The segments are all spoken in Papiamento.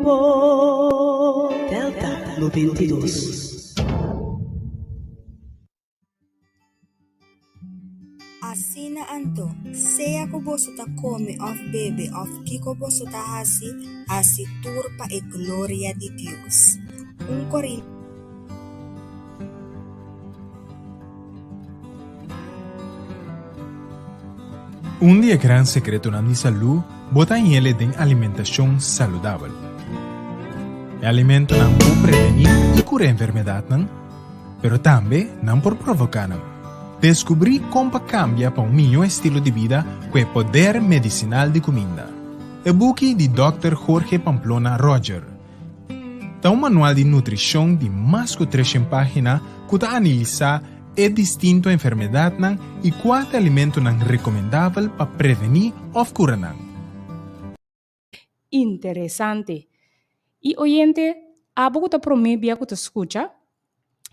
Grupo Delta 92. Asina anto, sea ku boso ta kome òf bebe òf kiko boso ta hasi, hasi tur pa e gloria di Dios. Un Korin. Un di e gran sekretonan di salú bo ta hañ'el den alimentashon saludabel. E alimentonan por prevení i kura enfermedatnan, pero tambe nan por provoká nan. Deskubrí kon pa kambia pa un mihó estilo di bida ku e poder medisinal di kuminda. E buki di Dòkter Jorge Pamplona Roger ta un manual di nutrishon di mas ku treshen página ku ta analisá e distinto enfermedatnan i kua ta alimentonan rekomendabel pa prevení òf kura nan. Interesante. I oyente, abo ku ta promé bia ku ta skucha,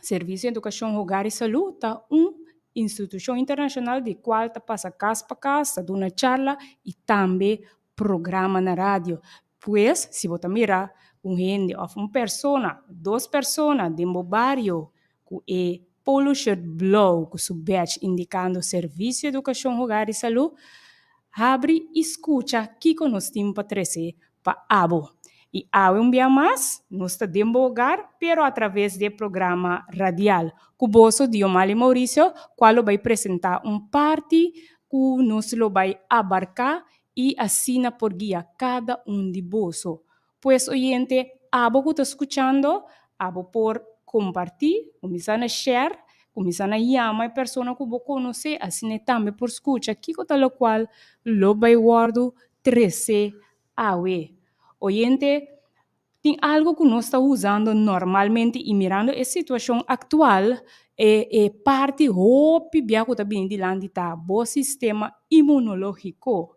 Servisio Edukashon Hogar i Salú ta un institushon internashonal di kual ta pasa kas pa kas, ta duna charla i tambe programa na radio. Pues, si bo ta mira un hende òf un persona, dos persona den bo bario ku e polo shirt blou ku su badge indikando Servisio Edukashon Hogar i Salú, habri i skucha kiko nos tin pa trese pa abo. I awe un bia mas, nos ta den bo hogar, pero atraves di e programa radial. Ku boso, Diomali Mauricio, kual lo bai presentá un parti ku nos lo bai abarká i asina por guia kada un di boso. Pues oyente, abo ku ta skuchando, abo por kompartí, kuminsá na share, kuminsá na yama e persona ku bo konosé, asina e tambe por skucha kiko ta lokual lo bai wòrdu trese awe. Oyente, tin algo ku nos ta usando normalmente i mirando e situashon aktual, e e parti hopi bia ku ta bini dilanti ta bo sistema imunológiko.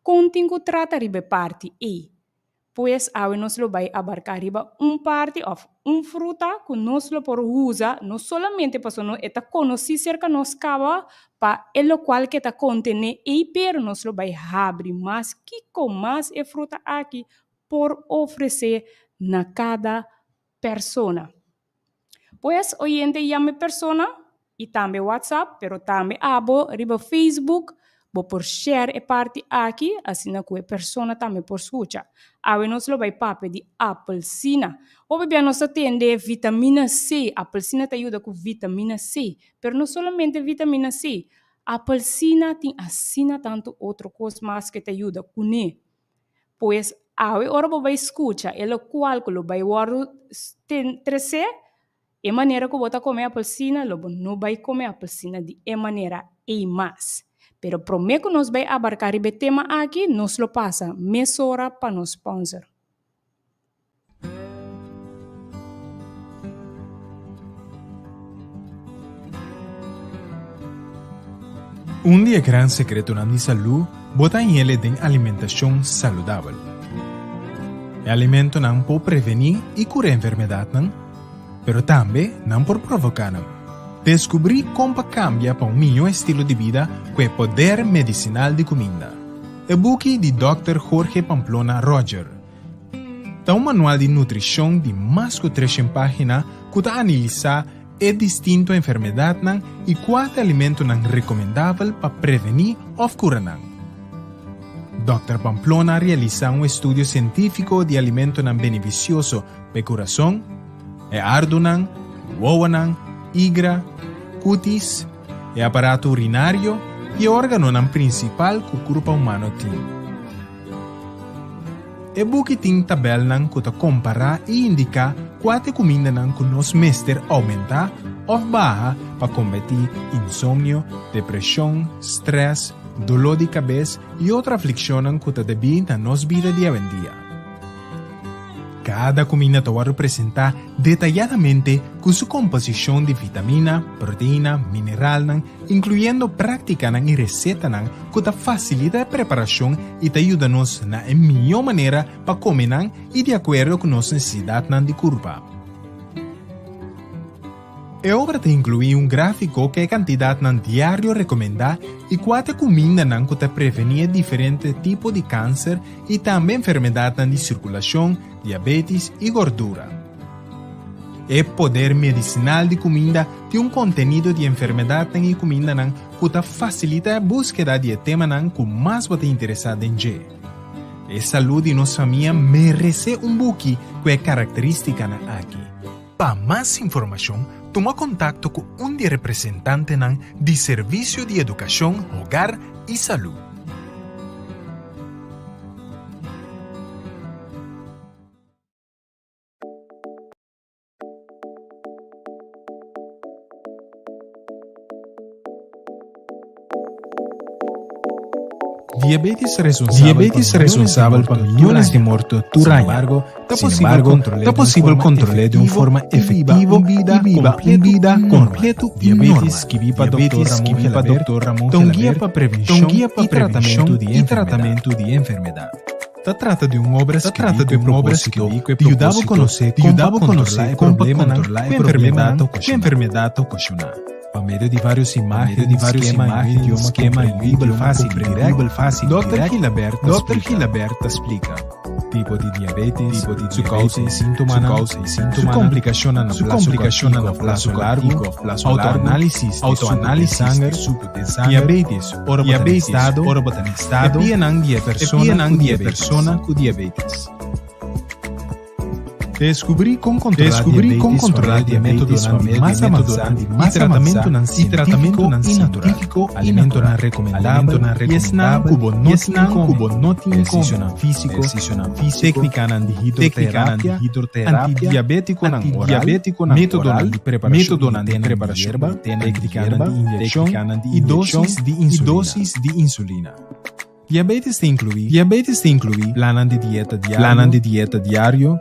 Kon tin ku trata riba e parti ei? Pues awe nos lo bai abarká riba un parti òf un fruta ku nos lo por usa no solamente pasobra e ta konosí serka nos kaba pa e lokual ke ta kontené ei pero nos lo bai habri mas kiko mas e fruta aki por ofresé na kada persona. Pues oyente yama e persona y tambe WhatsApp pero tambe abo riba Facebook bo por share e parti aki asina cu e persona tambe por scucha. Awe nos lo bay papia di apelsina. Hopi bia nos ta tende vitamina C, apelsina ta yuda cu vitamina C, pero no solamente vitamina C, apelsina tin asina tanto otro cos mas cu ta yuda cune. Pues awe ora bo bai skucha e lokual ku lo bai wòrdu tresé, e manera ku bo ta kome apelsina lo bo no bai kome apelsina di e manera ei mas. Pero promé ku nos bai abarká riba e tema aki nos lo pasa mesora pa nos sponsor. Un di e gran sekretonan di salú bo ta hañ'el den alimentashon saludabel. E alimentonan por prevení i kura enfermedatnan, pero tambe nan por provoká nan. Deskubrí kon pa kambia pa un mihó estilo di bida ku e poder medisinal di kuminda. E buki di Dòkter Jorge Pamplona Roger. Ta un manual di nutrishon di mas ku treshen página ku ta analisá e distinto enfermedatnan i kua ta alimentonan rekomendabel pa prevení òf kura nan. Dòkter Pamplona a realisá un estudio sientífiko di alimentonan benefisioso pa e kurason, e ardunan, wowonan, igra, kutis, e aparato urinario i e órganonan prinsipal ku kurpa humano tin. E buki tin tabèlnan ku ta kompará i indiká kua ta e kumindanan ku nos mester oumentá òf baha pa kombatí insomnio, depreshon, strès, doló di kabes i otro aflikshonnan ku ta debí na nos bida di awendia. Kada kuminda ta wòrdu presentá detayadamente ku su komposishon di vitamina, proteina, mineralnan, inkluyendo práktikanan i resetanan ku ta fasilita e preparashon i ta yuda nos na e mihó manera pa kome nan i di akuerdo ku nos nesesidatnan di kurpa. E obra ta inkluí un gráfiko ku e kantidatnan diario rekomendá i kua ta e kumindanan ku ta prevení e diferente tipo di kanser i tambe enfermedatnan di sirkulashon, diabetis i gordura. E poder medisinal di kuminda tin un kontenido di enfermedatnan i kumindanan ku ta fasilitá e búskeda di e temanan ku mas bo ta interesá den dje. E salú di nos famia meresé un buki ku e karakterístikanan aki. Pa mas informashon, tuma kontakto ku un di e representantenan di Servisio di Edukashon, Hogar i Salú. Diabetes Diabetes responsabel pa millones di morto tur aña. Ta Sin embargo, ta posibel kontrol'é di un forma efectivo i biba un bida completo i normal. Diabetes Diabetes skibi pa Dòkter Ramon ta un guia pa ta un prevenshon guia pa i prevenshon tratamentu di i tratamentu di enfermedad. Ta trata di un obra Ta skibí trata ku di e un obra propósito skibí ku e di yuda bo propósito konosé di kon yuda pa bo kontrolá konosé e kon pa problemanan kontrolá ku e e enfermedat problemanan ta ku e okashoná. enfermedat ta okashoná. Pa medio di vários Pa medio imágen, di vários skema i un imágen, idioma skema i un komprendibel idioma fásil i dirèkt, komprendibel fásil i Dòkter dirèkt, Gilabert ta Dòkter splika. Gilabert ta splika. Tipo di diabetes, Tipo di su kousa i diabetes, su síntomanan, kousa i su síntomanan, komplikashonnan na su plaso komplikashonnan kòrtiku na òf plaso plaso largu, kòrtiku òf plaso largu, autoanálisis di suku den autoanálisis di sanger, suku den sanger, diabetes ora bo ta na diabetes estado, ora bo ta na e estado, pianan di e e persona pianan ku di e diabetes. persona ku diabetes. Descubrí con controlar Descubrí con diabetes pa controlar medio di diabetes pa métodonan medio mas di avanzá métodonan i mas avanzá tratamentunan i tratamentunan científico i natural, científico i alimentonan natural, recomendabel alimentonan i esnan recomendabel cu bo i no tin esnan ku come, bo no tin come, ehercicionan físico, ehercicionan físico, técnicanan di técnicanan di hidroterapia, hidroterapia, antidiabéticonan oral, antidiabéticonan métodonan oral, di preparacion di métodonan di tenan di preparacion yerba, di tenan di técnicanan yerba, di inyeccion técnicanan di i inyeccion dosis di i insulina. dosis di insulina. Diabetes ta inkluí Diabetes ta inkluí plannan di dieta diario, plannan di dieta diario,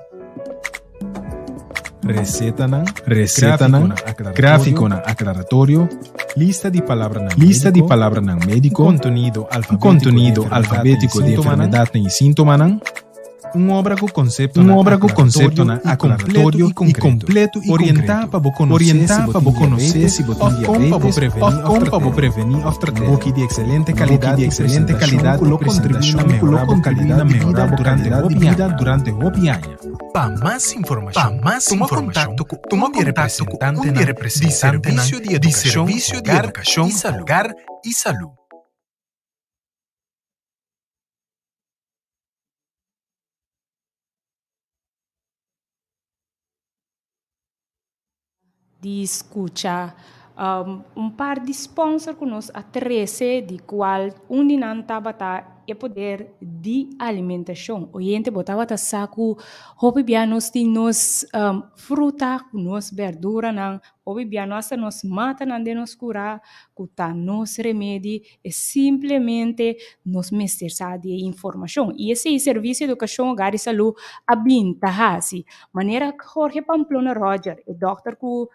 resetanan, resetanan, gráfikonan gráfikonan aklaratorio, lista di palabranan lista di médiko, palabranan un médiko, kontenido un alfabétiko di kontenido enfermedatnan i alfabétiko di síntomanan, enfermedatnan i síntomanan, un obra ku un konseptonan obra ku aklaratorio konseptonan i aklaratorio kompleto i i konkreto, kompleto i orientá konkreto, pa bo konosé orientá si bo pa bo tin konosé diabetes si bo tin òf kon pa bo diabetes prevení òf òf kon pa bo trat'é. prevení òf Un trat'é. buki di ekselente Un buki kalidat di i ekselente presentashon kalidat ku i lo kontribuí na presentashon ku lo mehorá bo kontribuí kalidat na di mehorá bida bo durante kalidat di hopi bida aña. durante hopi aña. Pa mas Pa informashon, mas tuma informashon, kontakto ku tuma un di e kontakto ku un di e representantenan di representantenan Servisio di di Edukashon, Servisio di Hogar Edukashon, i Salú. Hogar i Salú. Di scucha un par di sponsor cu nos a trece di cual un di nan tabata e poder di alimentacion. Oyente bo tabata sa cu hopi bia nos tin nos fruta cu nos berduranan, hopi bia no hasta nos matanan den nos cura cu ta nos remedi E simplemente nos mester sa di e informashon. I esei Servicio Educacion Hogar i Salú a bin ta hasi. Manera Jorge Pamplona Roger, e dòkter ku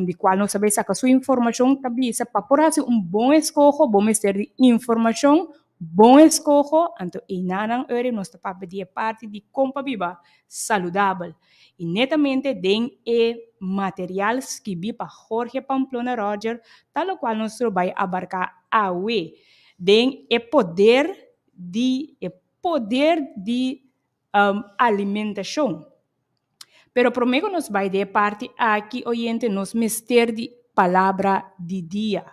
di kual nos a bai saka su informashon, ta bisa pa por hasi un bon eskoho bo mester di informashon, bon eskoho, anto einanan ora nos ta papia di e parti di kon pa biba saludabel. I netamente den e material skibí pa Jorge Pamplona Roger ta lokual nos lo bai abarká awe den e poder di e poder di alimentashon. Pero promé ku nos bai den e parti aki oyente nos mester di palabra di dia.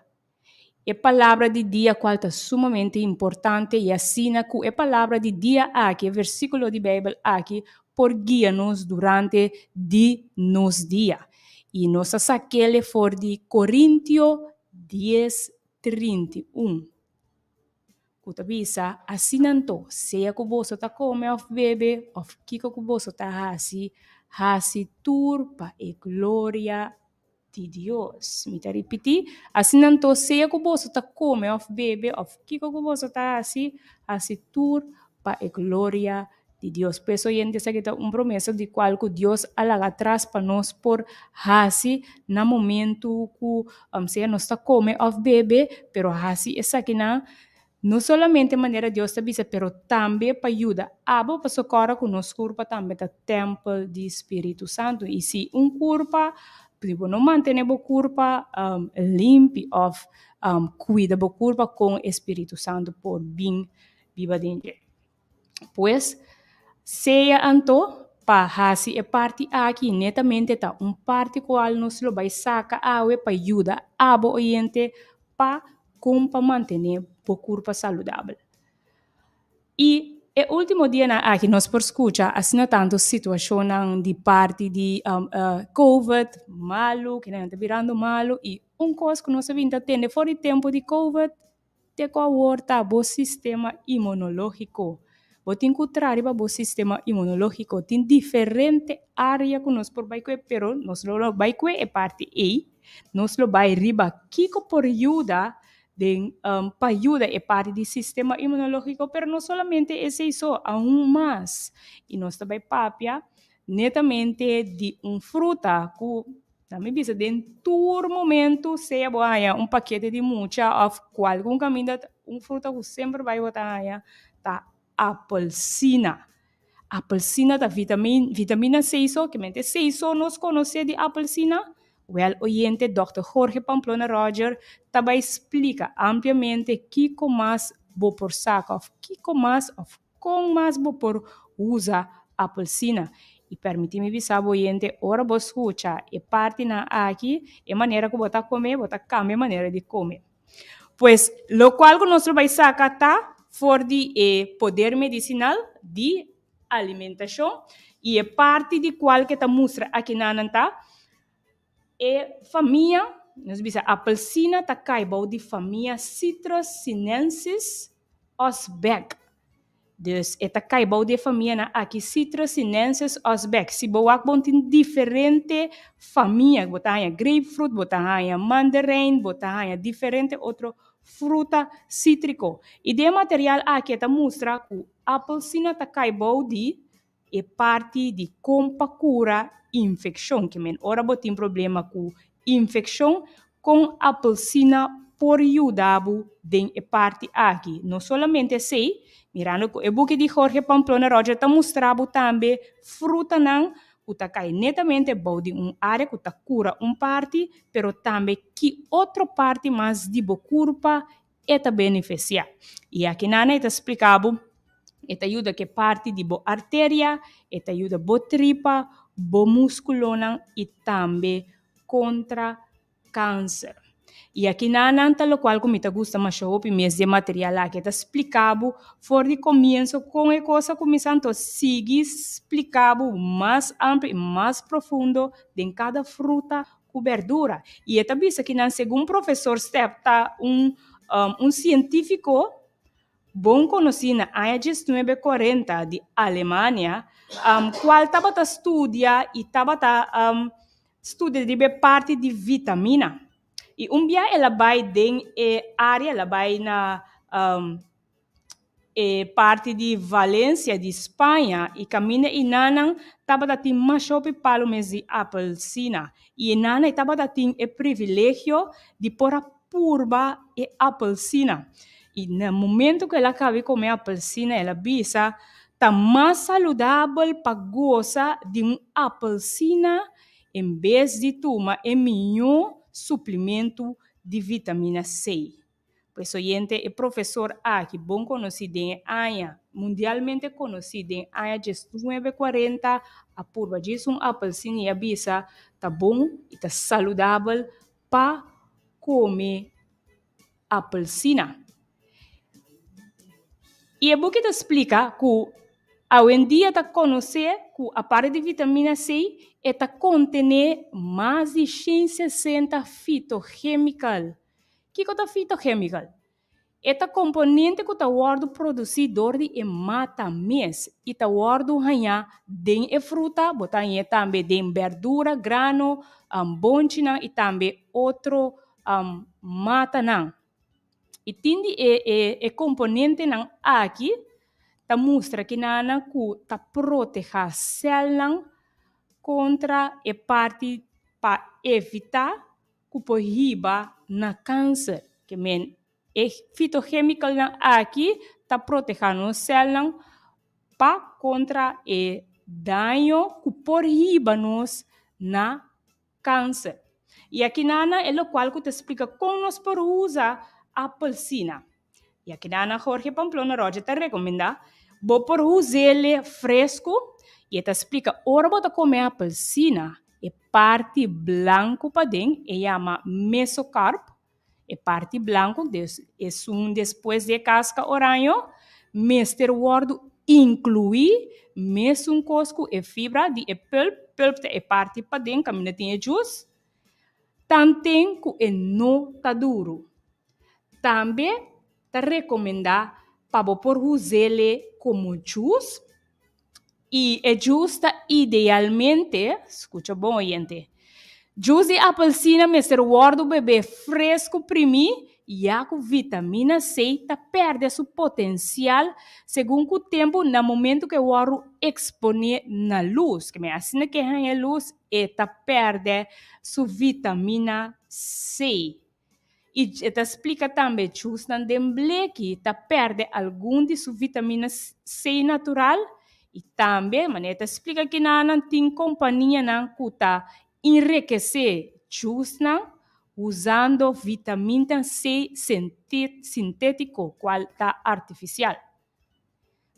E palabra di dia cual ta sumamente importante y asina cu e palabra di dia aki, e versiculo di Bijbel aki, por guia nos durante di nos dia. Y nos a sakele for di Corintio dies 31, cu ta bisa, Asina anto, sea cu boso ta come of bebe of kico cu boso ta haci, haci tur pa e gloria di Dios. Mi ta ripití, Asina anto, sea ku boso ta kome òf bebe òf kiko ku boso ta hasi, hasi tur pa e gloria di Dios. Pues, oyente, esaki ta un promesa di kual ku Dios a laga atras pa nos por hasi na momentu ku sea nos ta kome òf bebe, pero hasi esakinan no solamente manera Dios ta bisa, pero tambe pa yuda abo, pasobra kòrda ku nos kurpa tambe ta tèmpel di Spiritu Santu. I si un kurpa. Si bo no mantené bo kurpa limpi òf kuida bo kurpa kon e Spiritu Santu por bin biba den dje. Pues, sea anto pa hasi e parti aki netamente ta un parti kual nos lo bai saka awe pa yuda abo oyente pa kon pa mantené bo kurpa saludabel. I e último dianan aki nos por skucha asina tantu situashonnan di parti di Covid, malu, kinan ta birando malu i un kos ku nos a bin ta tende for di tempu di Covid te ku awor ta bo sistema imunológiko. Bo tin ku traha riba bo sistema imunológiko. Tin diferente área ku nos por bai kue, pero nos lo bai kue e parti ei. Nos lo bai riba kiko por yuda den pa yuda e parti di sistema inmunológiko, pero no solamente esei so, aun mas. I nos ta bai papia netamente di un fruta ku na mi bisa den tur momento sea bo haña un pakete di mucha òf kualkun kaminda un fruta ku semper bai bo ta haña ta apelsina. Apelsina ta vitamin, vitamina C so, kimente C so nos konosé di apelsina? Wèl oyente Dòkter Jorge Pamplona Roger ta bai splika ampliamente kiko mas bo por saka òf kiko mas òf kon mas bo por usa apelsina. I permití mi bisa bo oyente ora bo skucha e partinan aki e manera ku bo ta kome bo ta kambia manera di kome. Pues lokual ku nos lo bai saka ta for di e poder medisinal di alimentashon i e parti di kual ke ta mustra akinanan ta e famia, nos bisa apelsina ta kai bou di famia Citrus sinensis osbeck. Dus e ta kai bou di e famianan aki, Citrus sinensis osbeck. Si bo wak bon tin diferente famia, bo ta haña grapefruit, bo ta haña mandarijn, bo ta haña diferente otro fruta sítriko. I den e material aki e ta mustra ku apelsina ta kai bou di e parti di kon pa kura infekshon. Ke men ora bo tin problema ku infekshon, kon apelsina por yuda bo den e parti aki. No solamente esei, mirando ku e buki di Jorge Pamplona Roger ta mustra bo tambe frutanan ku ta kai netamente bou di un área ku ta kura un parti, pero tambe ki otro parti mas di bo kurpa e ta benefisiá. I akinan e ta splika bo, e ta yuda ku e parti di bo arteria, e ta yuda bo tripa, bo múskulonan i tambe kontra kanser. I akinanan ta lokual ku mi ta gusta masha hopi mes di e material aki. E ta splika bo for di komienso kon e kos a kuminsá, anto sigui splika bo mas amplio i mas profundo den kada fruta ku berdura. I e ta bisa ki nan segun profesor Stepp ta un un sientífiko bon konosí na aña diesnuebe kuarenta di Alemania, kual tabata studia i tabata studia riba e parti di vitamina. I un bia el a bai den e área, el a bai na E parti di Valencia di Spaña i kaminda e nannan tabata tin masha hopi palu mes di apelsina i e nannan tabata tin e privilegio di por a purba e apelsina. I na momento ku el a kaba di kome apelsina el a bisa ta mas saludabel pa gosa di un apelsina en bes di tuma e mihó suplimento di vitamina C. Pues oyente, e profesor aki bon konosí den e aña, mundialmente konosí den aña diesnuebe kuarenta, a purba djis un apelsin i a bisa ta bon i ta saludabel pa kome apelsina. I e buki ta splika ku awendia ta konosé ku aparte di vitamina C e ta kontené mas di shen sesenta fitochemical. Kiko ta fitochemical? E ta komponente ku ta wòrdu produsí dor di e mata mes i ta wòrdu hañá den e fruta, bo ta hañ'é tambe den bèrdura, grano, bonchinan i tambe otro matanan. I tin di e e komponentenan aki ta mustra kinanan ku ta protehá sèlnan kontra e parti pa evitá ku por hiba na kanser. Ke men e fitochemicalnan aki ta protehá nos sèlnan pa kontra e daño ku por hiba nos na. kanser. I aki nana e lokual ku ta splika kon nos por usa apelsina. I aki nana Jorge Pamplona Roger ta rekomendá, bo por us'ele fresku i e ta splika ora bo ta kome apelsina e parti blanku paden e yama mesokarp, E parti blanku, dus esun despues di e kaska oraño, mester wòrdu inkluí mesun kos ku e fibra di e pulp, pulp ta e parti paden kaminda tin e djus, tanten ku e no ta duru. Tambe ta rekomendá pa bo por huz'ele komo djus I e juice ta idealmente, skucha bon oyente, juice di apelsina mester wòrdu bebé fresku primí ya ku vitamina C ta pèrdè su potensial segun ku tempu na momentu ku e wòrdu eksponé na lus. Keme asina ku e haña lus e ta pèrdè su vitamina C. I e ta splika tambe chusnan den bleki ta pèrdè algun di su vitamina C natural i tambe, manera e ta splika kinanan, tin kompanianan ku ta enrekesé chusnan usando vitaminnan C sintétiko kual ta artifisial.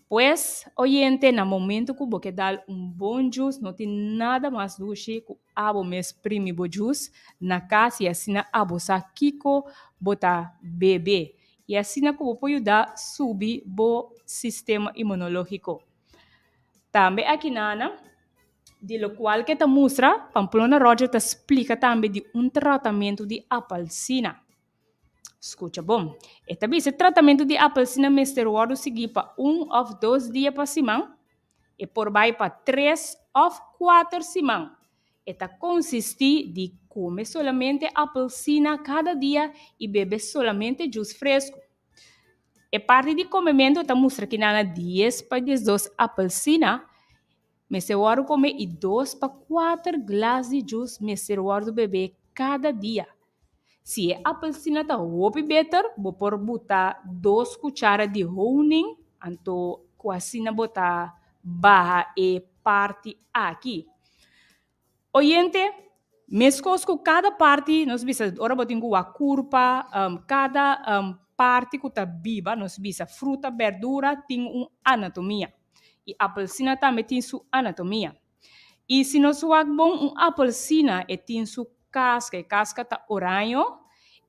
Pues, oyente, na momento ku bo ke dal un bon djus, no tin nada mas dushi ku abo mes primi bo djus na kas i asina abo sa kiko bo ta bebe. I asina ku bo por yuda subi bo sistema imunológiko. Tambe akinana, di lokual ke ta mustra, Pamplona Roger ta splika tambe di un tratamentu di apalsina. Skucha bon. E ta bisa e tratamentu di apelsina mester wòrdu sigui pa un òf dos dia pa siman. E por bai pa tres òf kuater siman. E ta konsistí di kome solamente apelsina kada dia i bebe solamente djus fresku. E parti di komementu ta mustra ki nan a dies pa diesdos apelsina mester wòrdu kome i dos pa kuater glas di djus mester wòrdu bebe kada dia. Si e apelsina ta hopi beter, bo por buta dos kuchara di honing, anto ku asina bo ta baha e parti aki. Oyente, meskos ku kada parti, nos bisa ora bo tin ku wak kurpa, kada parti ku ta biba, nos bisa fruta, berdura, tin un anatomia. I apelsina tambe tin su anatomia. I si nos wak bon un apelsina e tin su kaska, e kaska ta oraño,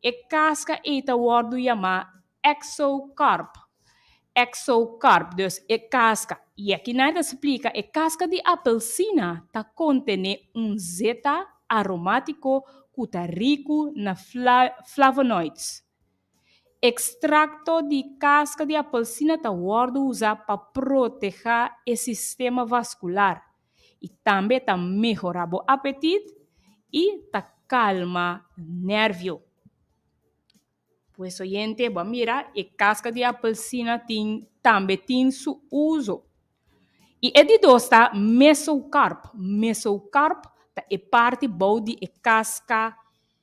e kaska ei ta wòrdu yamá exocarp, exocarp, dus e kaska. I aki nan ta splika e kaska di apelsina ta kontené un zeta aromátiko ku ta riku na flavonoids. Ekstrakto di kaska di apelsina ta wòrdu usá pa protehá e sistema vaskular i tambe ta mehorá bo apetit i ta kalma nèrvio. Pues oyente, bo a mira e kaska di apelsina tin tambe tin su uso. I e di dos ta mesokarp. Mesokarp ta e parti bou di e kaska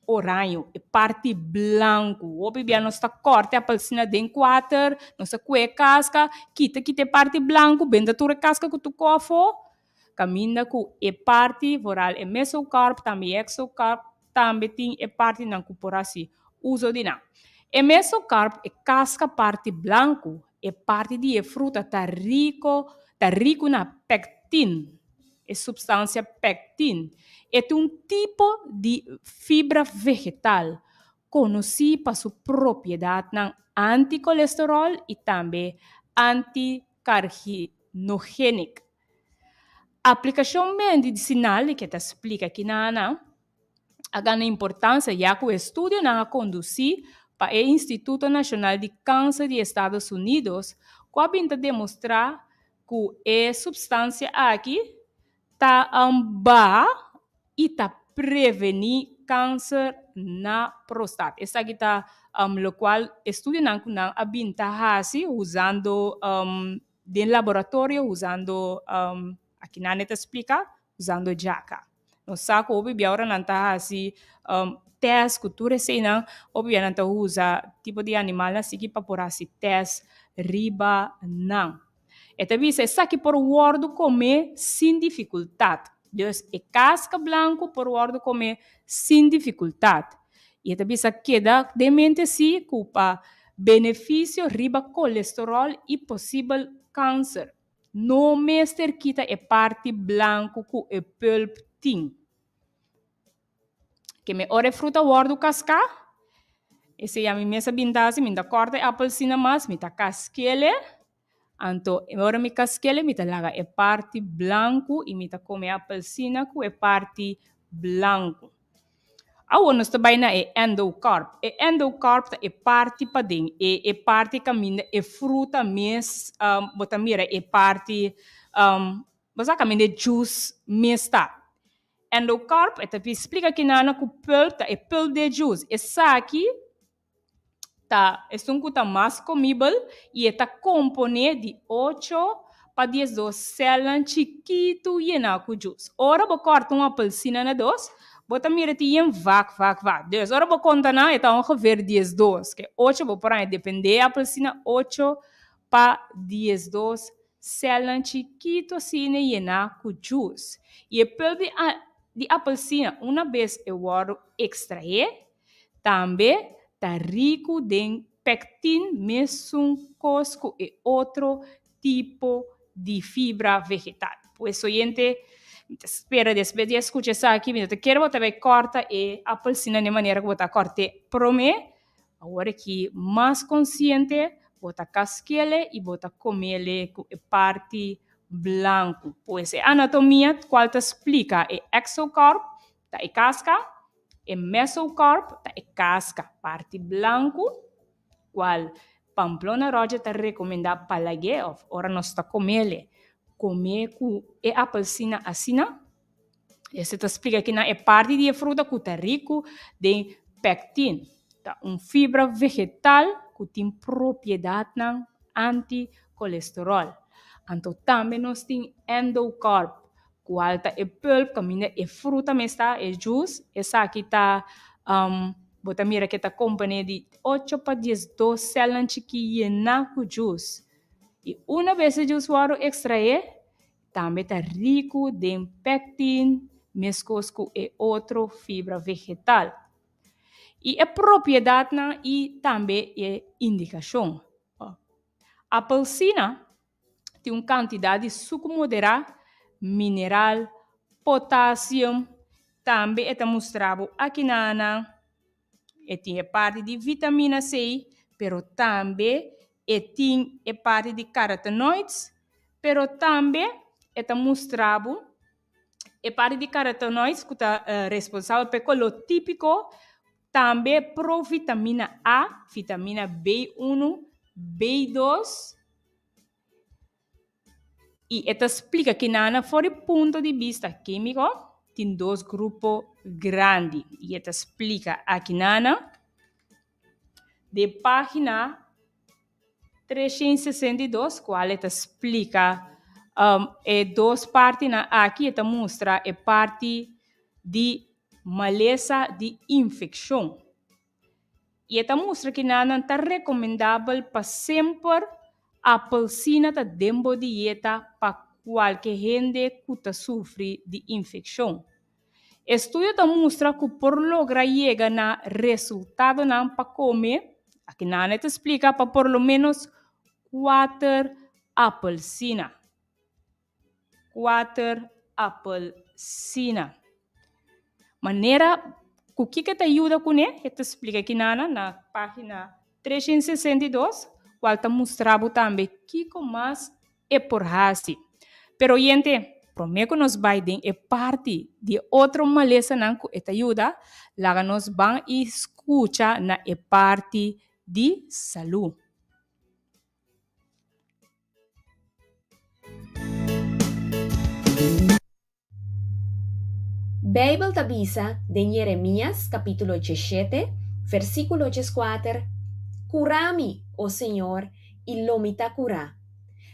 oraño, e parti blanku. Hopi bia nos ta kòrta e apelsina den kuater, nos ta kue e kaska, kita kita e parti blanku, benta tur e kaska ku tur kòfo, kaminda ku e parti vooral e mesokarp, tambe e exokarp, tambe tin e partinan ku por hasi uso di nan. E mesokarp, e kaska parti blanku, e parti di e fruta ta riko, ta riku na pectin, e supstansia pectin. E ta un tipo di fibra vegetal konosí pa su propiedatnan anti-kolesterol i tambe anti-karginogénik. Aplikashon medisinal di ke ta splika kinanan a gana importansia ya ku estudionan a kondusí pa e Instituto Nashonal di Kanser di Estados Unidos ku a bin ta demostrá ku e supstansia aki ta baha i ta prevení kanser na prostat. Esaki ta lokual estudionan ku nan a bin ta hasi usando den laboratorio usando aki nan e ta splika usando djaka. Nos sa ku hopi bia ora nan ta hasi tèst ku tur eseinan, hopi bia nan ta usa tipo di animalnan asiki pa por hasi tèst riba nan. E ta bisa esaki por wòrdu komé sin difikultat. Dus e kaska blanku por wòrdu komé sin difikultat. I e ta bisa keda den mente sí ku pa benefisio riba kolesteròl i posibel kanser, no mester kita e parti blanku ku e pulp tin. Ke me ora e fruta wòrdu kaská, esei ami mes a bin ta hasi, mi ta kòrta e apelsina mas, mi ta kask'el. Anto ora mi kask'el mi ta laga e parti blanku i mi ta kome e apelsina ku e parti blanku. Awor nos ta bai na e endokarp. E endokarp ta e parti paden, e e parti kaminda e fruta mes bo ta mira e parti bo sa kaminda e juice mes ta. Endokarp e ta splika kinana ku pulp ta e pulp di e juice. Esaki ta esun ku ta mas komibel i e ta komponé di ocho pa diesdos sèlnan chikitu yená ku djus. Ora bo kòrta un apelsina na dos, bo ta mira tin yen vak, vak, vak. Dus ora bo konta nan e ta ongeveer diesdos, ke ocho bo por haña dependé e apelsina ocho pa diesdos sèlnan chikitu asina yená ku djus. I e pulp di di apelsina una bes e wòrdu ekstraé, Tambe ta riku den pectin mesun kos ku e otro tipo di fibra vegetal. Pues oyente, mi ta spera despues di a skucha esaki, mi no ta kere bo ta bai kòrta e apelsina den manera ku bo ta kòrt'é promé. Awor aki mas konsiente bo ta kask'el i bo ta kom'el ku e parti blanku. Pues e anatomia kual ta splika e exokarp ta e kaska. E mesocarp ta e casca, parti blancu, cual Pamplona Roger ta recomenda pa lag'é of ora nos ta comele, come cu e apelsina asina. Este ta splica kinan e parti di e fruta cu ta ricu den pectin, ta un fibra vegetal cu tin propiedadnan anti-colesterol. Anto tambe nos tin endocarp, Cual ta e pulp caminda e fruta mes ta, e juice, esaki ta bo ta mira ke ta compone di ocho pa 12 celnan chiki yena cu juice. Y una bes e juice wordo extrae, tambe ta rico den pectin mescos cu e otro fibra vegetal. Y e propiedadnan y tambe e indicacion. Apelsina tin un kantidat di suku moderá, mineral, potasium. Tambe e ta mustra bo akinana e tin e parti di vitamina C, pero tambe e tin e parti di carotenoids, pero tambe e ta mustra bo e parti di carotenoids ku ta responsabel pa e koló típiko. Tambe provitamina A, vitamina B1, B2 y e ta splica kinana for di punto di bista quimico tin dos grupo grandi y e ta splica akinana den pagina 362 cual e ta splica e dos partinan aki e ta mustra e parti di malesa di infekshon. I e ta mustra ki nan ta rekomendabel pa semper apelsina ta den bo dieta pa kualke hende ku ta sufri di infekshon. Estudio ta mustra ku por logra yega na resultadonan pa kome, aki nan e ta splika, pa por lo ménos kuater apelsina. Kuater apelsina. Manera ku kiko ta yuda kuné, e ta splika kinana na página 362, kual ta mustra bo tambe kiko mas e por hasi. Pero oyente, promé ku nos bai den e parti di e otro malesanan ku e ta yuda, laga nos ban i skucha na e parti di salú. Beibel ta bisa den Jeremias kapítulo 17, versíkulo 14, Kura mi, o Señor, i lo mi ta kurá.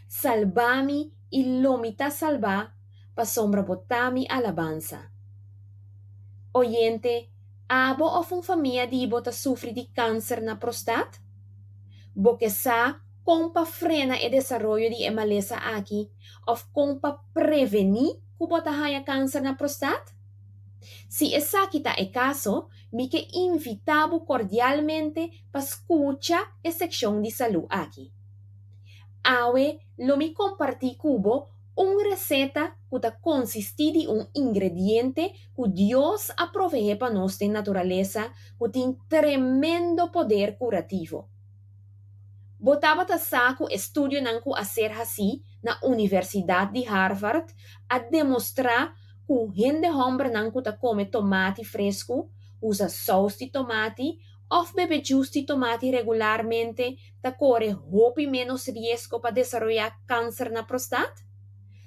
Salba mi, i lo mi ta salbá, pasobra bo ta mi alabansa. Oyente, abo òf un famia di bo ta sufri di kanser na prostat? Bo ke sa kon pa frena e desaroyo di e malesa aki òf kon pa prevení? ku bo ta haña kanser na prostat? Si esaki ta e kaso, mi ke invitá bo kordialmente pa skucha e sekshon di salú aki. Awe lo mi kompartí ku bo un reseta ku ta konsistí di un ingrediente ku Dios a proveé pa nos den naturalesa ku tin tremendo poder kurativo. Bo tabata sa ku estudionan ku a ser hasí na Universidat di Harvard a demostrá ku hende hòmbernan ku ta kome tomati fresku, usa sous di tomati òf bebe djus di tomati regularmente ta kore hopi ménos riesgo pa desaroyá kanser na prostat?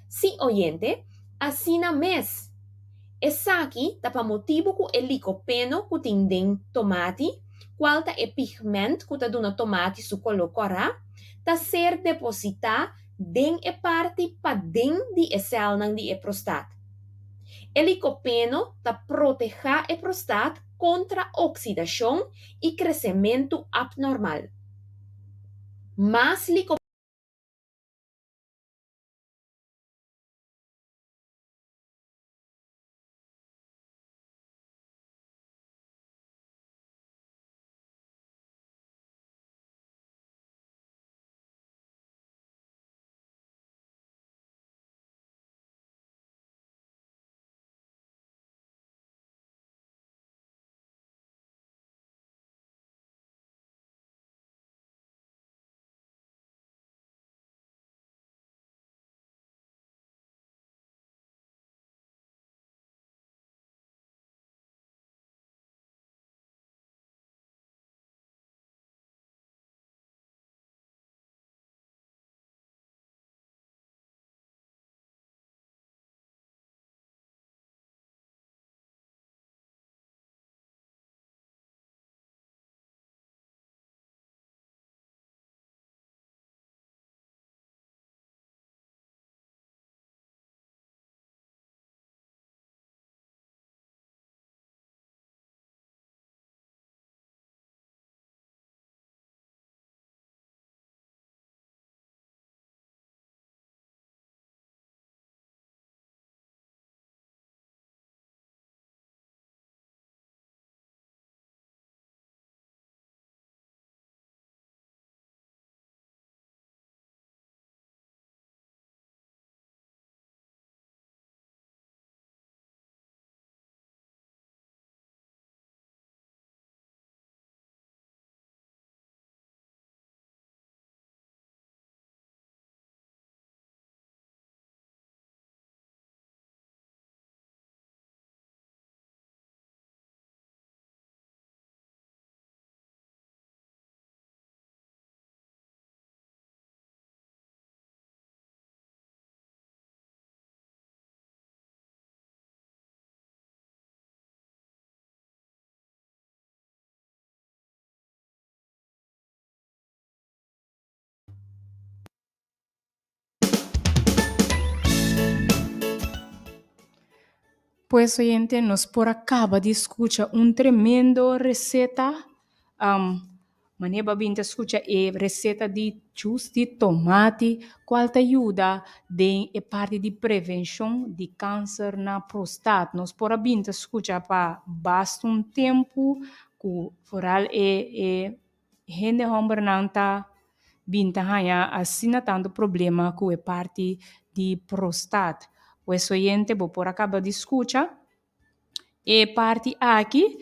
Sí, oyente, asina mes! Esaki ta pa motibu ku e likopeno ku tin den tomati, kual ta e pigment ku ta duna tomati su koló kòrá, ta ser depositá den e parti paden di e sèlnan di e prostat. E likopeno ta protehá e prostat kontra oksidashon i kresementu apnormal. Mas likopeno. Pues oyente, nos por a caba di scucha un tremendo receta. Manera bo a bin ta scucha e receta di juice di tomati, cual ta yuda den e parti di prevencion di cancer na prostat. Nos por a bin ta scucha pa basta un tempo cu vooral e Hende hòmbernan ta bin ta haña asina tantu problema ku e parti di prostat. Pues oyente bo por a kaba di skucha e parti aki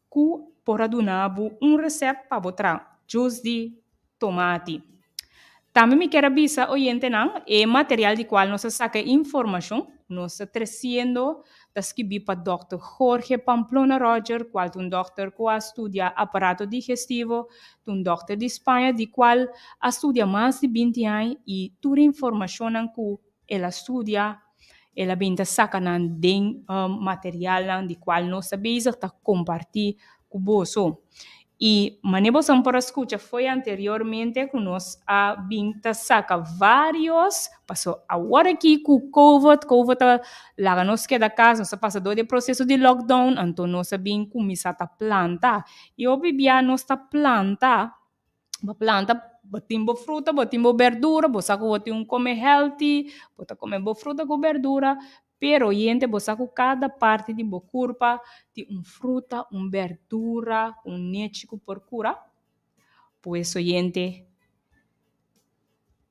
ku por a duna bo un resèpt pa bo traha jus di tomati. Tambe mi kier a bisa oyentenan e material di kual nos a saka e informashon nos ta tresiendo ta skibí pa dòkter Jorge Pamplona Roger kual ta un dòkter ku a studia aparato digestivo, ta un dòkter di Spaña di kual a studia mas di binti aña i tur e informashonnan ku el a studia el a bin ta saka nan den materialnan di kual nos ta bezig ta kompartí ku boso. I manera boso por a skucha fo'i anteriormente ku nos a bin ta saka vários, paso awor aki ku covid, covid ta laga nos keda kas, nos a pasa dor di e proseso di lockdown, anto nos a bin kuminsá ta planta. I hopi bia nos ta planta, bo planta, bo tin bo fruta, bo tin bo berdura, bo sa ku bo tin un kome healthy, bo ta kome bo fruta ku berdura. Pero oyente bo sa ku kada parti di bo kurpa tin un fruta, un berdura, un nechi ku por kura? Pues oyente,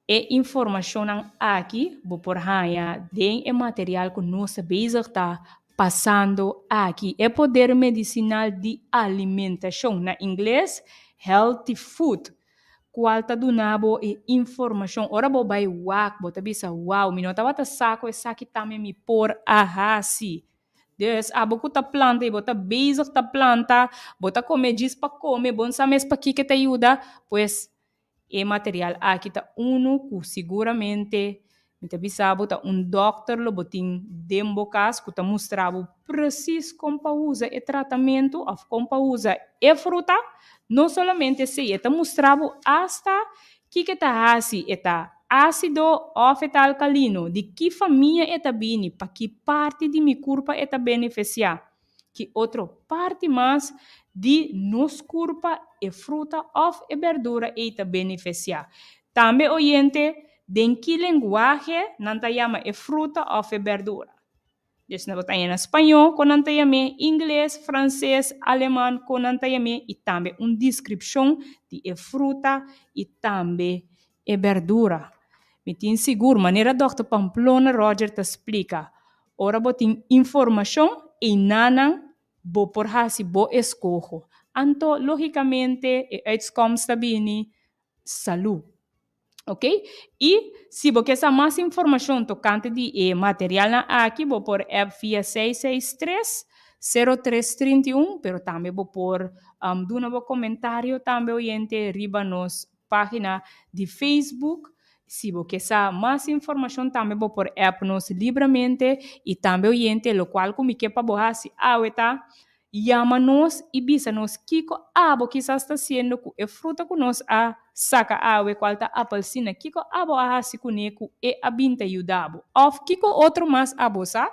e informashonnan aki bo por haña den e material ku nos ta bezig ta pasando aki, E Poder Medisinal di Alimentashon, na ingles, Healthy Food. Cual ta duna bo e informacion. Ora bo bay wak, bo ta bisa, Wow, mi no tabata sa cu esaki tambe mi por a haci. Dus, abo cu ta planta y bo ta bezig ta planta, bo ta come djis pa come, bo no sa mes pakico ta yuda, pues e material aki ta uno cu siguramente Mi ta bisa bo ta un dòkter lo bo tin den bo kas ku ta mustra bo presis kon pa usa e tratamentu òf kon pa usa e fruta. No solamente esei, e ta mustra bo asta kiko e ta hasi, e ta ásido òf e ta alkalino, di ki famia e ta bini, pa ki parti di mi kurpa e ta benefisiá, ki otro parti mas di nos kurpa e fruta òf e bèrdura ei ta benefisiá. Tambe oyente, den ki lenguahe nan ta yama e fruta òf e bèrdura? Dus nan bo ta haña na spañó kon nan ta yam'é, ingles, franses, aleman kon nan ta yam'é i tambe un deskripshon di e fruta i tambe e bèrdura. Mi tin sigur, manera dòkter Pamplona Roger ta splika, ora bo tin informashon einanan bo por hasi bo eskoho. Anto, lógikamente, e uitskomst ta bini salú. Ok? I si bo ke sa mas informashon tokante di e materialnan aki, bo por app via 663 03 31, pero tambe bo por duna bo komentario tambe oyente riba nos página di Facebook. Si bo ke sa mas informashon tambe bo por app nos libramente i tambe oyente lokual ku mi ke pa bo hasi awe ta Yama nos i bisa nos kiko abo kisas ta hasiendo ku e fruta ku nos a saka awe, kual ta apelsina. Kiko abo a hasi kuné ku e a bin ta yuda bo? Òf kiko otro mas abo sa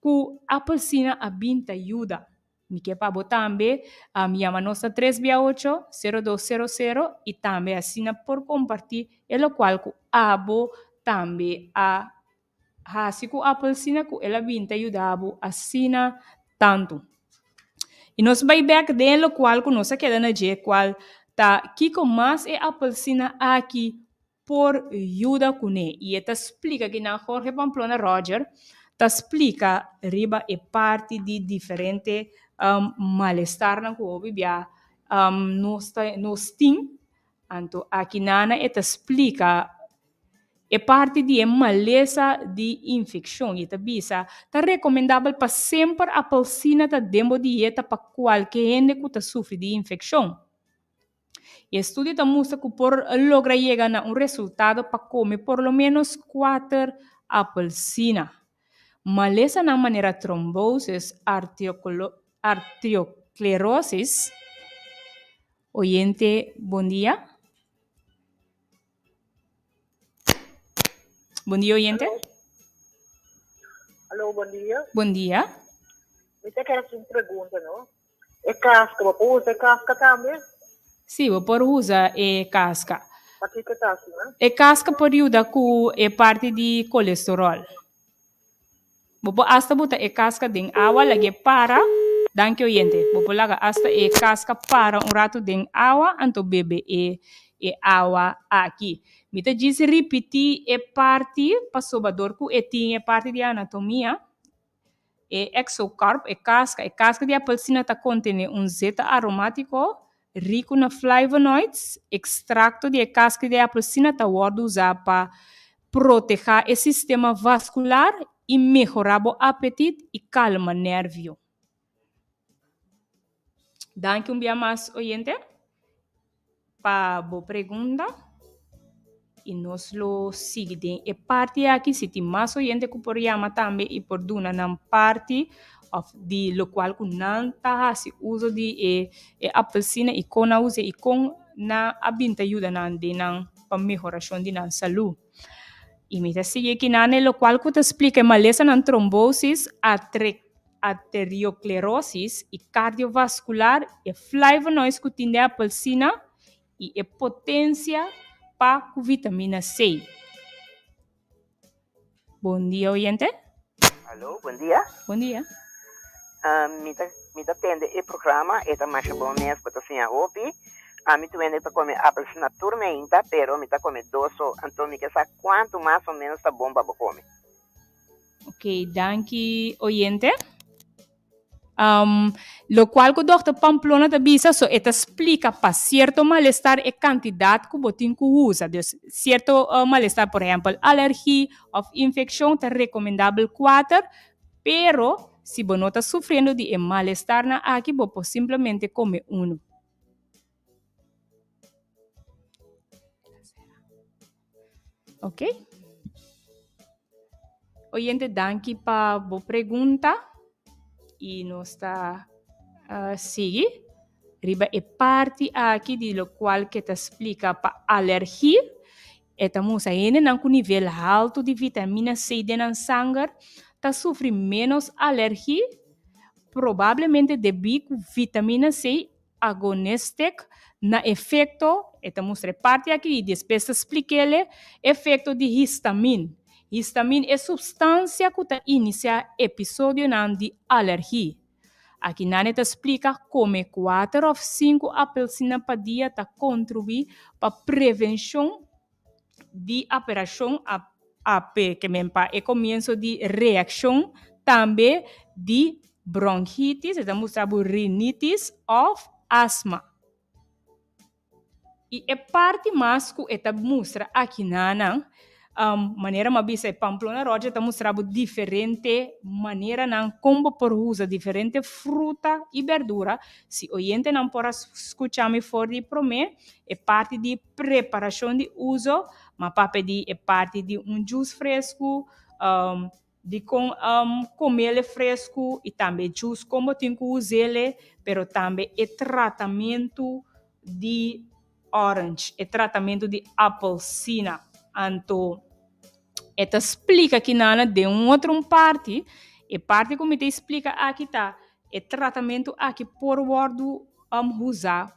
ku apelsina a bin ta yuda? Mi ke pa bo tambe yama nos na tres bia ocho, sero dos sero sero i tambe asina por kompartí e lokual ku abo tambe a Hasi ku apelsina ku el a bin ta yuda bo asina tantu. I nos bai bek den lokual ku nos a keda na dje, kual ta kiko mas e apelsina aki por yuda kuné. I e ta splika kinan Jorge Pamplona Roger ta splika riba e parti di diferente malestarnan ku hopi bia nos ta nos tin. Anto akinana e ta splika E parti di e malesa di infekshon, i e ta bisa, ta rekomendabel pa semper apelsina ta den bo dieta pa kualke hende ku ta sufri di infekshon. E estudio ta mustra ku por logra yega na un resultado pa kome por lo ménos kuater apelsina. Malesanan manera trombosis, arterioklerosis. Oyente, bon dia. Bon dia, oyente. Aló, bon dia. Bon dia. Mi ta ker hasi un pregunta, no? E kaska, bo por usa e kaska tambe? Sí, bo por usa e kaska. Pakiko ta asina? E kaska por yuda ku e parti di kolesterol. Bo por asta buta e kaska den awa, lag'é para. Danki oyente. Bo por laga asta e kaska para un ratu den awa, anto bebe e e awa aki. Mi ta djis ripití e parti pasobra dor ku e tin e parti di anatomia, e exocarp, e kaska, e kaska di apelsina ta kontené un zeta aromátiko riku na flavonoids. Ekstrakto di e kaska di apelsina ta wòrdu usá pa Protehá e sistema vaskular i mehorá bo apetit i kalma nèrvio. Danki un bia mas oyente pa bo pregunta i nos lo sigui den e parti aki. Si tin mas oyente ku por yama tambe i por duna nan parti òf di lokual ku nan ta hasi uso di e e apelsina i kon nan usa i kon nan a bin ta yuda nan den nan pa mehorashon di nan salú. I mi ta sigui akinan e lokual ku ta splika e malesanan trombosis, arterioklerosis i kardiovaskular, e flavonoids ku tin den apelsina i e potensia pa ku vitamina C. Bon dia oyente. Hallo, bon dia. Bon dia. Mi ta mi ta tende e programa, e ta masha bon mes, bo ta siña hopi. Ami tur hende ta come apelsina tur meinta, pero mi ta come dos so, anto mi ke sa cuanto mas o menos ta bon pa bo come. Ok, danki oyente. Um, locual cu Dòkter Pamplona ta bisa, so e ta splica pa cierto malestar e cantidad cu bo tin cu usa. Dus cierto uh, malestar, por ehempel alergie of infeccion, ta recomendabel cuater, pero si bo no ta sufriendo di e malestarnan aki, bo por simplemente come uno. Ok. Oyente, danki pa bo pregunta. Y nos ta uh, sigui riba e parti aki di lo cual que ta splica pa alergie. E ta musa hendenan ku nivel haltu di vitamina C den nan sanger ta sufri menos alergie, probablemente debí ku vitamina C agonistic na efekto, e ta mustra e parti aki i despues ta splik'ele, efekto di histamin. Histamin e supstansia ku ta inisiá episodionan di alergie. Aki nan e ta splika kome kuater òf sinku apelsina pa dia ta kontribuí pa prevenshon di aperashon ap ke men pa e komienso di reakshon tambe di bronkitis, e ta mustra bo rinitis òf asma. I e parti mas ku e ta mustra akinanan, manera mi a bisa e Pamplona Roger ta mustra bo diferente maneranan kon bo por usa diferente fruta i berdura. Si oyentenan por a skucha mi for di promé, e parti di preparashon di uso, mi a papia di e parti di un jus fresku, Dikon komele fresku i tambe jus kon bo tin ku us'ele, pero tambe e tratamentu di orange, e tratamentu di apelsina. Anto e ta splika kinana den un otro un parti, e parti ku mi ta splika aki ta e tratamentu aki por wòrdu usa